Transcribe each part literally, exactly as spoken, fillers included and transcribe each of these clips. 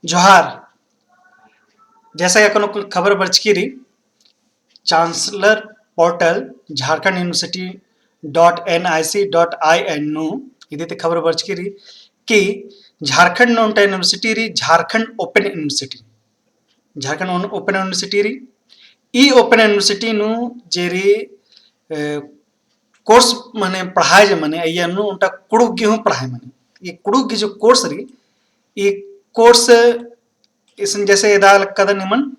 जोहार। जैसा कि अक्कुन खबर बरचकी रई, Chancellor Portal Jharkhand University dot N I C dot I N नू इदी ती खबर बरचकी रई कि झारखंड नू ओन्टा university रई, झारखंड Open University। झारखंड ओन-, Open University रई। ई Open University नू जे रई, अ, course मने पढ़ाई जे मने, अइय्या नू ओन्टा कुँड़ुख़ गही हूँ पढ़ाई मने। ई कुँड़ुख़ गही जो course रई, ई course इसन जैसे एदा लक्कादन निमन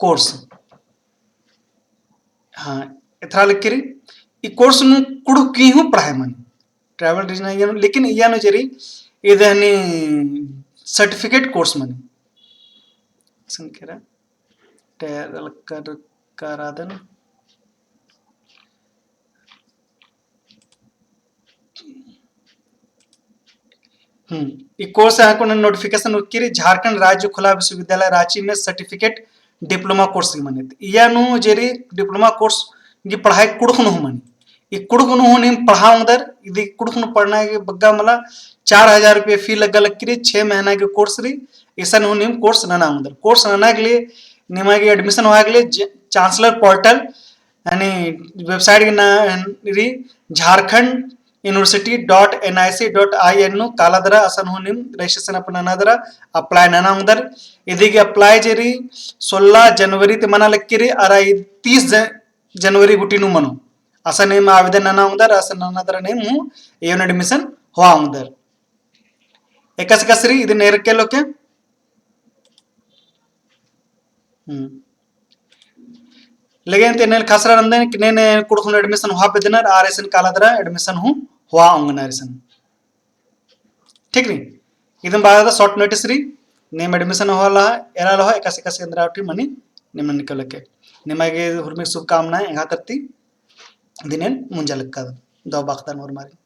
course। हाँ, एथरा लक्की रई, ई course नू कुँड़ुख़ गही हूँ पढ़ाई मने। Tribal region अइय्या नू, लेकिन अइय्या नू जे रई, इद हनी certificate course मने। इसन केरा, टे-, लक्कर-, करादन। हम्म, ई course अक्कुन notification उक्की रई, झारखंड राज्य खुला विश्वविद्यालय रांची में certificate diploma course गही मने। इय्या नू जे रई diploma course गही पढ़ाई कुँड़ुख़ नू हूँ मने। ई कुँड़ुख़ नू हूँ नीम पढ़आ ओंगदर, इदी कुँड़ुख़ नू पढ़ना गे बग्गे मला चार हजार रुपया fee लग्गा लक्की रई, छह महीना गही course रई, इसन हूँ नीम course नना ओंगदर। Course नना के लिए, निमा गे admission होआ के लिए ज-, Chancellor Portal यानी website गही नाम रई झारखंड university dot N I C dot I N नू काला दरा, असन हूँ नीम registration अपन नना दरा, apply नना ओंगदर। इदी गही apply जे रई सोलह जनवरी ती मना लक्की रई, अरा ई तीस ज-, जनवरी गूटी नू मनो। असन नीम आवेदन नना ओंगदर, असन नना दरा नीम हूँ एवन admission होआ ओंगदर। एकासे एकासे रई, इदिन एरके लोके। हम्म। लेकिन ते नेल खसरा नंदन कि ने, ने कुँड़ुख़ नू admission होआ बेद्दनर, आर इसन काला दरा admission हूँ होआ ओंगनर इसन। ठीक रई? इदन बारा दा short notice रई, नीम admission होआ लहा, एरा लहा, एकासे एकासे एन्दरा उठी मनी, निमन निकल के। निमा गे हुरमी शुभकामनाएं, एंगा तरती, दिनेन मुंजा लक्का, दव बाखदन होरमारिन।